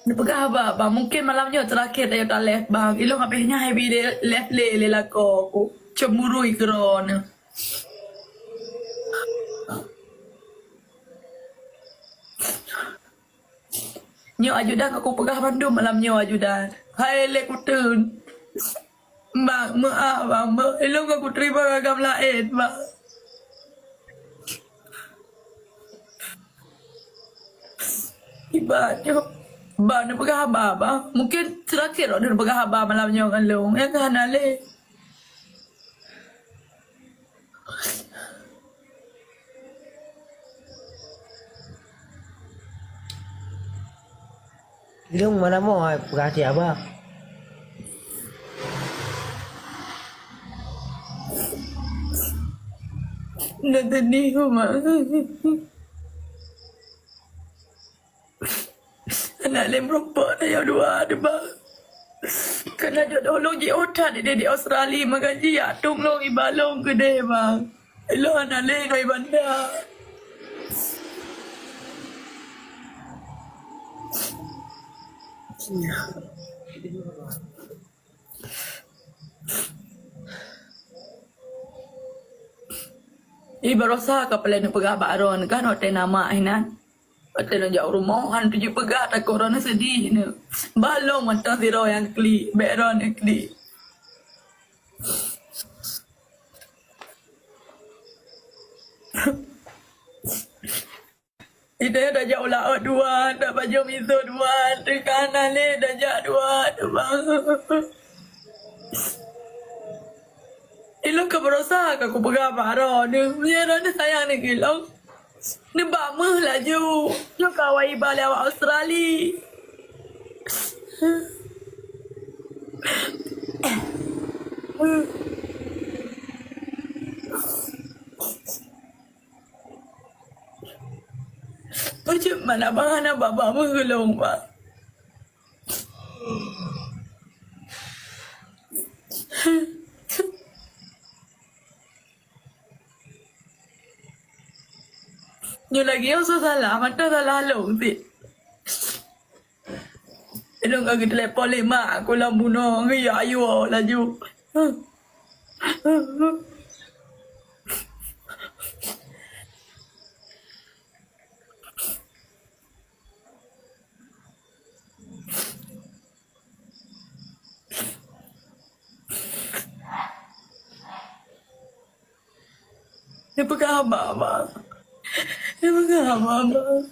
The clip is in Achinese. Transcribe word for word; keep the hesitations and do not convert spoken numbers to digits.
Neupeugah haba, bang. Mungkin malam nyoe terakhir tanyoe talèh, bang. Ilôn habéh nyan heavy lé, lé, lé, lé lakoe ku. Cemurui keudroe neuh. Nyoe ajudan ka kupeugah bandum malam nyoe ajudan. Hai lé kuteun. Bang, meu'ah bang, bang. Ilôn ka kuteurimong agam laén, bang. Iba nyoe, bang, neupeugah haba, bang. Mungkin terakhir droeneuh neupeugah haba malam nyoe ngon lôn. Nyang ka hana lé. Ilôn mana mo ai peugah até haba. Dah sedih, Mak. Aneuk lé meurumpok tanyoe dua, deuh, bang. Kana jodoh lôn jiôh that di, di Australia, maka jih jak tueng lôn iba lôn keudeh, bang. Ilôn hana lé ngon i banda. Ih, baroesa ka paleng neupeugah bak droeneuh kan, watèe na mak hinan. Watèe lôn jak u rumoh, hana tuju peugah, takot droeneuh seudih neuh. Bah lôn mantong sidroe nyang klik, bèk droeneuh klik. Idéh tajak u laôt dua, tajak bajôh miseue dua, teuka hana lé tajak dua, teuma. Ilôn ka baroesa ka kupeugah bak droeneuh, meunyoe droeneuh sayang nibak lôn, neubak méuh laju. Lôn ka awai iba lé awak Australia. Peue cit man abang hana bak-bak meugeulong, bang. Nyoe lagèe nyoe soe salah, mantong salah lôn cit. Lôn ka geutelepon lé mak ku lam bunoe, geujak yue laju. Neupeugah haba, bang. Neupeugah haba, bang.